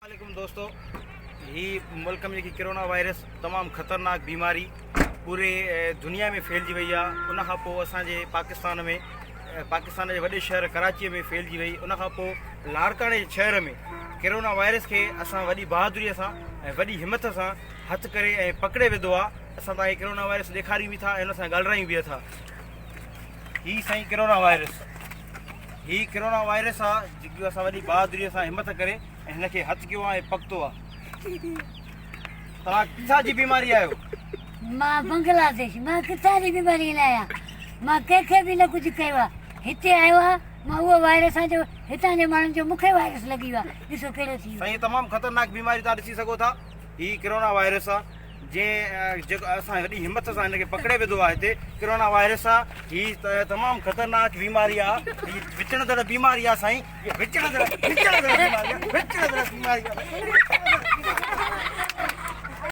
عليڪم دوستو هي ملڪ ۾ جيڪي ڪرونا وائرس تمام خطرناڪ بيماري پوري دنيا ۾ ڦهلجي وئي آهي ان کان پوء اسان جي پاڪستان ۾ پاڪستان جي وڏي شهر ڪراچي ۾ ڦهلجي وئي ان کان پوء لاڙڪاڻي جي شهر ۾ ڪرونا وائرس کي اسان وڏي بهادري سان ۽ وڏي همت سان هٿ ڪري ۽ پڪڙي وڌو آهي اسان توهان کي ڪرونا وائرس ڏيکاريون به ٿا ۽ ان سان ڳالهرايون به ٿا هي سائين ڪرونا وائرس هي ڪرونا وائرس آ جيڪو اسان وڏي بهادري سان همت ڪري ۽ هن کي هٿ ڪيو آ ۽ پڪتو آ. توهان ڪٿان جي بيماري آهيو؟ مان بنگلاديش مان ڪٿان جي بيماري نه آهيان مان ڪنهن کي به نه ڪجهه ڪيو آ هتي آيو آ مان اهو وائرس آ جو هتان جي ماڻهن جو مونکي وائرس لڳي ويو آ ڏسو ڪهڙو ٿي ويو. سائين تمام خطرناڪ بيماري توهان ڏسي سگهو ٿا هي ڪرونا وائرس آ جنهن جيڪو اسان وڏي همت سان هن کي پڪڙي وڌو آهي هتي ڪرونا وائرس آ هي تمام خطرناڪ بيماري آ هي وچڙندڙ بيماري آ سائين هي وچڙندڙ وچڙندڙ بيماري آ وچڙندڙ بيماري آ.